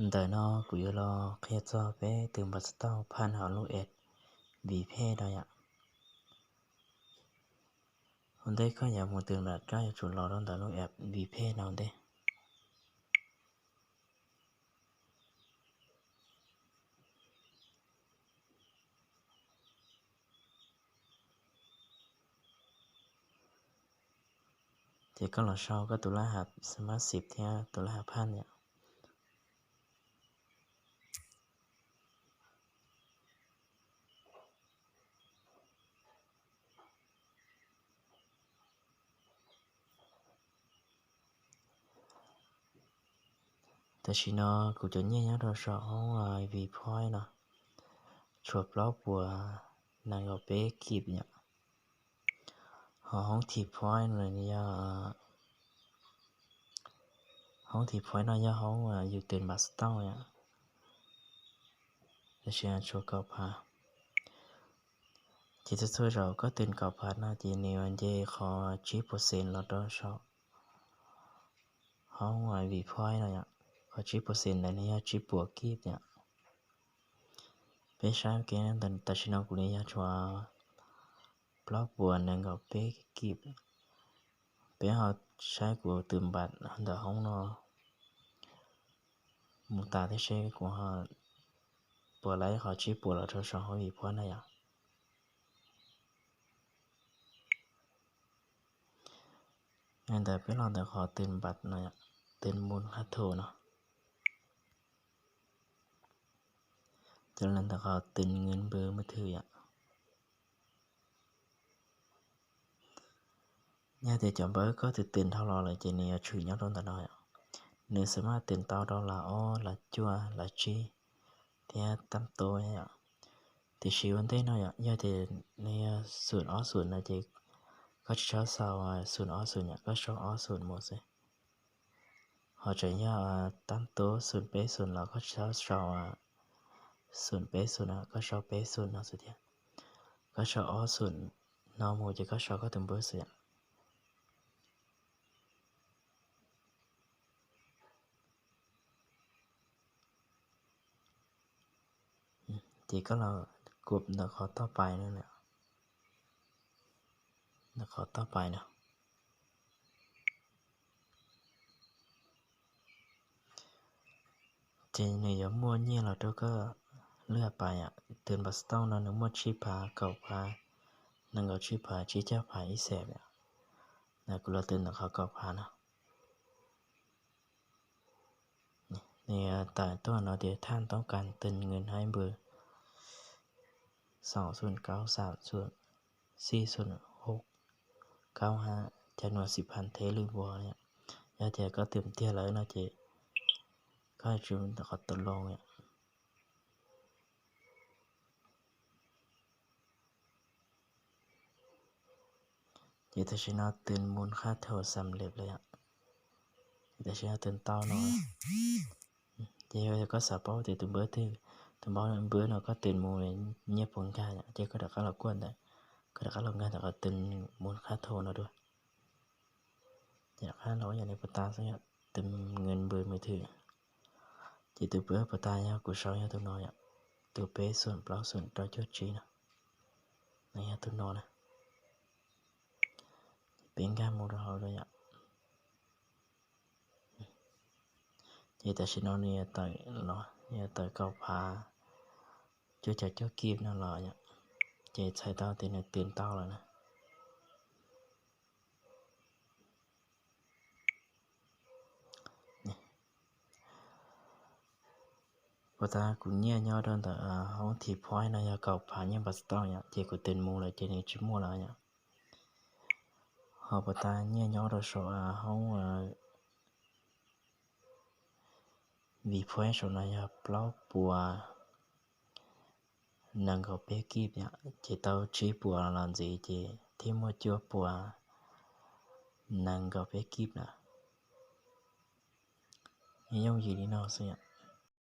Ntawm no kuv yuav los qhia txog peb twm npam xov tooj phaj hauv lub app Vpay no yom. Ua ntej koj yuav mus twm npam koj yuav tsum los rau ntawm lub app Vpay no ntej. Ces koj los sau koj tus laj hav Smart Sim thiab tus laj hav phaj yom. Tam sim no kuv cov nyiaj nyob rau saum hoob Vpay no tshuav plaub puas nees nkaum peb kib yom. Ho hoob Vpay no yog, hoob Vpay no yog hoob yus twm npam xov tooj yom. Tam sim no tshuav kaum phav. Ces txhua txhua zaus koj twm kaum phav no ces nws yuav nce qhov tsib puas xees los rau saum hoob Vpay no yom. Qhov tsib puas xees ntawd nws yog tsib puas kib yom. Peb saib kev tam sim no kuv li yog tshuav plaub puas nees nkaum peb kib. Peb ho saib kuv twm npam ntawm hoob no mus tas thiab seb kuv ho puas laib qhov tsib puas los rau saum hoob Vpay no yom. Ntawd peb los ntawm qhov twm npam no, twm mus qhab thum no, ces los ntawm qhov twm nws npws mus twg yom. Yog tias cov npawb koj twm twm dhau los lawm ces nws yuav tshwm nyob rau ntawm no yom. Nws xav mas twm tau rau las ob, las cuaj, las tsib thiab tam tub yom. Tiam sis ua ntej no yom, yog tias nws yog xum ob xum no ces koj tsis txhob sau xum ob xum yom, koj sau ob xum mus xwb. Ho tseem yog tam tub xum peb xum los koj tsis txhob sau xum peb xum no, koj sau peb xum no xwb thiab. Koj sau ob xum no mus ces koj sau koj tus npawb xwb yom. Ces koj los kuv ntawm qhov toj pais no, ntawm qhov toj pais no. Ces nws yuav muaj nyiaj los rau koj lwaj pais yom. Twm npam xov tooj no nws muaj tsib phav, kaum phav, nees nkaum tsib phav, tsib caug phav, ib xees yom. Kuv los twm ntawm qhov kaum phav no. Nws tawm tuaj no tias thaj toob kas twm nws haiv npws xoom xum kaub xam xum xij xum hub kaub hab cag nuas xim phav nthev lwm vuas. Yog tias koj twm tiag lawm no ces koj tsum ntawm qhov tau loo yom. Ces tam sim no twm mus qhab thum xam lem lawm yom. Ces tam sim no twm tau no, ces yog koj xav paub tias tus npawb twg, tus npawb no koj twm mus nyiaj puas nkag yom, ces koj rov qab los kuaj ntawm, koj rov qab los nkag ntawm qhov twm mus qhab thum no dua. Ces rov qab los yog nws puas tas xwb yom, twm nws npws mus twg. Ces tus pwb puas tas yog kuv sau yog tus no yom, tus peb xum plaub xum rau cuaj tsib no, nws yog tus no na. Peb nkag mus rau hauv dua yom. Ces tam sim no nws yuav tawm los, nws yuav tawm kaum phav cuaj caum cuaj kib no los yom. Ces txhais tau tias nws twm tau lawm na. Puas tas kuv nyiaj nyob rau ntawm hoob Vpay no yog kaum phav nyiaj npam xov tooj yom, ces kuv twm mus lawm ces nws tsis muaj lawm yom. Ho puas tas nyiaj nyob rau saum hoob Vpay saum no yog plaub puas nees nkaum peb kib yom, ces tau tsib puas los ntxiv ces thiaj muaj cuaj puas nees nkaum peb kib na. Nws yooj yim li no xwb yom.